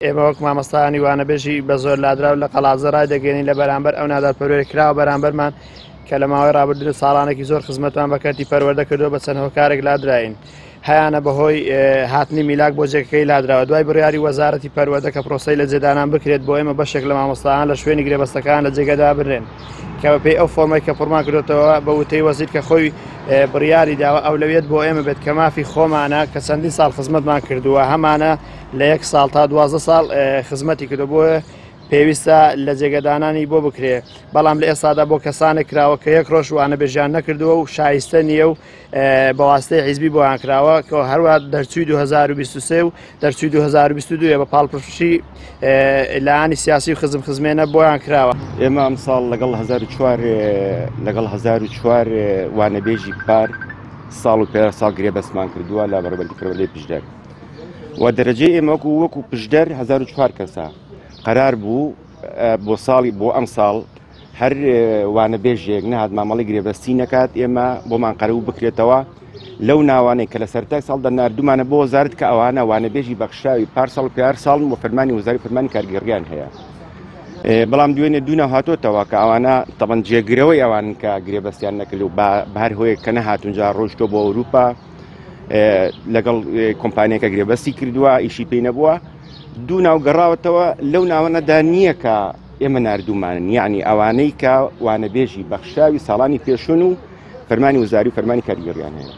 ئێمە وەک مامۆستایانی وانەبێژی بە زۆر لادراو لە قەڵادزە ڕایدەگەیەنین لە بەرامبەر ئەو نادادپەروەری کراوە بەرامبەرمان کە لە ماوەی ڕابردوو ساڵانێکی زۆر خزمەتمان بە کەرتی پەروەردە کردووە بە چەند هۆکارێک لادراین هەیانە بەهۆی هاتنی میلاک بۆ جێگەکەی لادراوە دوای بڕیاری وەزارەتی پەروەردە کە پرۆسەی لە جێدانان بکرێت بۆ ئێمە بەشێک لە مامۆستایان لە شوێنی گرێبەستەکان لە جێگەدا برێن کە بەپێی ئەو فۆرمای کە پڕمان کردوتەوە بە وتەی وەزیر کە خۆی بڕیاری داوە ئەولەویەت بۆ ئێمە بێت کە مافی خۆمانە کە چەندین ساڵ خزمەتمان کردووە هەمانە لە یەک ساڵ تا 12 ساڵ خزمەتی کردو بۆ پێویستە لە جێگەدانانی بۆ بکرێ بەڵام لە ئێستادا بۆ کەسانێک کراوە کە یەک ڕۆژ وانە بێژیان نەکردووە و شایستە نییە و بەواستەی حیزبی بۆیان کراوە کە هەروە دەرچووی 2023 و دەرچووی 2022 بە پاڵپشتی لایەنی سیاسی و خزم خزمێنە بۆیان کراوە. ئێمە ئەمساڵ لەگەڵ 1004 لەگەڵ 1004 وانەبێژی پار ساڵ و پێ ساڵ گرێبەستمان کردووە لە بەڕێوەبەری پەروەردەی پشدەر و دەرەجەی ئێمە وەکو وەکو پشدەر 1004 کەسە قەرار بوو بۆ ساڵی بۆ ئەمساڵ هەر وانەبێژێک نەهات مامەڵی گرێبەستی نەکات ئێمە بۆمان قەرەبوو بکرێتەوە لەو ناوانەی کە لە سەرتای ساڵدا ناردومانە بۆ وەزارەت کە ئەوانە وانەبێژی بەخشراوی پار ساڵ و پێار ساڵن و فەرمانی وەزاری فەرمانی کارگێڕیان هەیە بەڵام دوێنێ دوو ناو هاتۆتەوە کە ئەوانە تەبەن جێگرەوەی ئەوان کە گرێبەستیان نەکرد و بە هەر هۆیەک کە نەهاتون جا ڕۆیشتۆ بۆ ئەوروپا لەگەڵ کۆمپانیەکە گرێبەستی کردووە ئیشی پێی نەبووە دوو ناو گەڕاوەتەوە لەو ناوەنەدا نییە کە ئێمە ناردوومانن یعنی ئەوانەی کە وانەبێژی بەخشراوی ساڵانی پێشون و فەرمانی وزاری و فەرمانی کارگێڕیان هەیە.